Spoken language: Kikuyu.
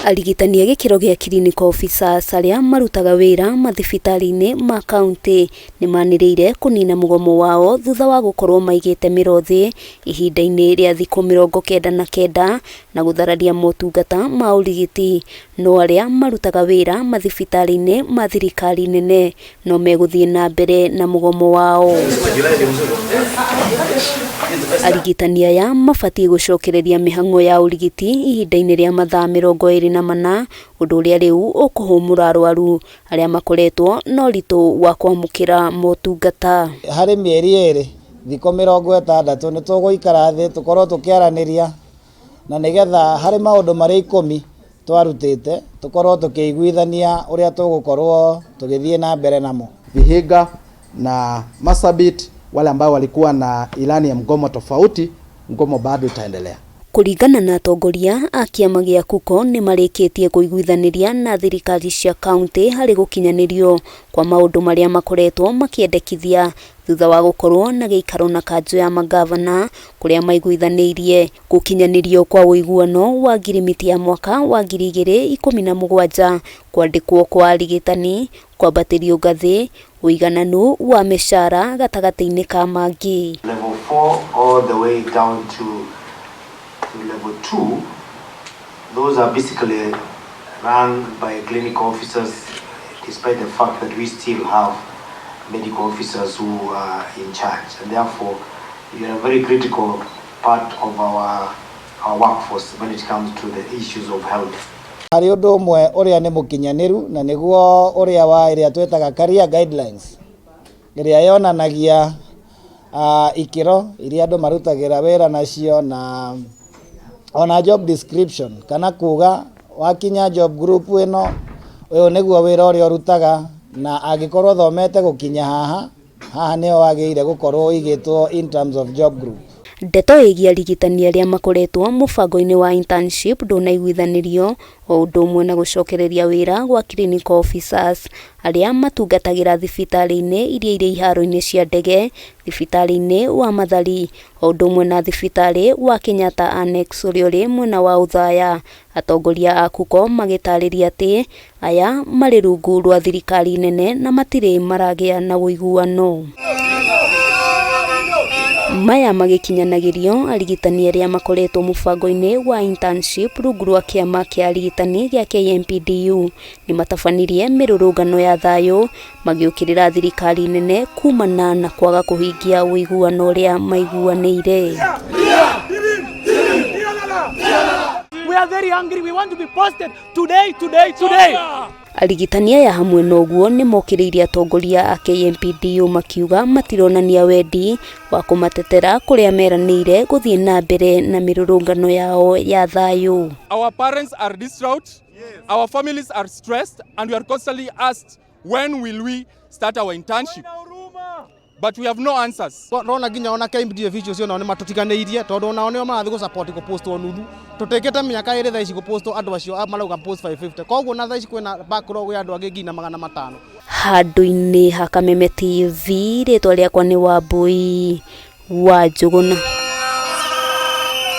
Arigitani a gĩkĩro gĩa clinical officers arĩa marutaga wĩra mathibitarĩ-inĩ ma kauntĩ nĩ manĩrĩire kũnina mũgomo wao thutha wa gũkorwo maigĩte mĩro thĩ ihinda-inĩ rĩa thikũ 99 na gũthararia motungata ma ũrigiti. No arĩa marutaga wĩra mathibitarĩ-inĩ ma thirikari nene no megũthiĩ na mbere na mũgomo wao. Arigitani aya mabatiĩ gũcokereria mĩhang'o ya ũrigiti ihinda-inĩ rĩa mathaa 24, ũndũ ũrĩa rĩu ũkũhũmũra arwaru arĩa makoretwo na ũritũ wa kwamũkĩra motungata. Harĩ mĩeri 2, thikũ 60 nĩ tũgũikara thĩ tũkorwo tũkĩaranĩria na nĩgetha harĩ maũndũ marĩa 10 twarutĩte tũkorwo tũkĩiguithania ũrĩa tũgũkorwo tũgĩthiĩ na mbere namo. Vihiga na Marsabit, wale ambao walikuwa na ilani ya mgomo tofauti, mgomo bado itaendelea. Kũringana na atongoria a kĩama gĩa KUCO nĩ marĩkĩtie kũiguithanĩria na thirikari cia kauntĩ harĩ gũkinyanĩrio kwa maũndũ marĩa makoretwo makĩendekithia thutha wa gũkorwo na gĩikaro na kanjũ ya mangavana kũrĩa maiguithanĩirie gũkinyanĩrio kwa ũiguano wa ngirimiti ya mwaka wa 2017, kwandĩkwo kwa arigitani, kwambatĩrio ngathĩ, ũigananu wa mĩcara gatagatĩ-inĩ ka mangĩ. Level 4 all the way down to level 2, those are basically run by clinical officers, despite the fact that we still have medical officers who are in charge, and therefore you are a very critical part of our workforce when it comes to the issues of health. Harĩ ũndũ ũmwe ũrĩa nĩ mũkinyanĩru na nĩguo ũrĩa wa ĩrĩa twĩtaga career guidelines, ĩrĩa yonanagia ikĩro iria andũ marutagĩra wĩra nacio na ona job description, kana kuga wakinya job group ĩno ũyũ nĩguo wĩra ũrĩa ũrutaga, na angĩkorwo thomete gũkinya haha haha nĩho wagĩrĩire gũkorwo ũigĩtwo in terms of job group. Ndeto ĩgiĩ arigitani arĩa makoretwo mũbango-inĩ wa internship ndũnaiguithanĩrio, o ũndũ ũmwe na gũcokereria wĩra gwa clinical officers arĩa matungatagĩra thibitarĩ-inĩ iria irĩ iharo-inĩ cia ndege, thibitarĩ-inĩ wa Mathari, o ũndũ ũmwe na thibitarĩ wa Kenyatta Annex ũrĩa ũrĩ mwena wa Othaya. Atongoria a KUCO magĩtarĩria atĩ aya marĩ rungu rwa thirikari nene na matirĩ maragĩa na ũiguano. Maya magĩkinyanagĩrio arigitani arĩa makoretwo mũbango-inĩ wa internship rungu rwa kĩama kĩa arigitani gĩa KMPDU nĩ matabanirie mĩrũrũngano ya thayũ magĩũkĩrĩra thirikari nene kumana na kwaga kũhingia ũiguano ũrĩa maiguanĩire. We are very angry. We want to be posted today, today, today. Arigitani aya hamwe na ũguo nĩ mokĩrĩirie atongoria a KMPDU makiuga matironania wendi wa kũmatetera kũrĩa meranĩire gũthiĩ na mbere na mĩrũrũngano yao ya thayũ. Our parents are distraught, our families are stressed, and we are constantly asked when will we start our internship. But we have no answers. Rona nginya ona KMPDU officials nao nĩ matũtiganĩirie tondũ onao nĩo marathiĩ gũ-support kũ-postwo nuthu. Tũtĩkĩte mĩaka 2 thaa ici gũ-postwo andũ acio marauga post 550. Koguo na thaa ici kwĩna backlog ya andũ angĩ nginya 500. Handũ-inĩ ha Kameme TV, rĩtwa rĩakwa nĩ Wambui wa Njũgũna.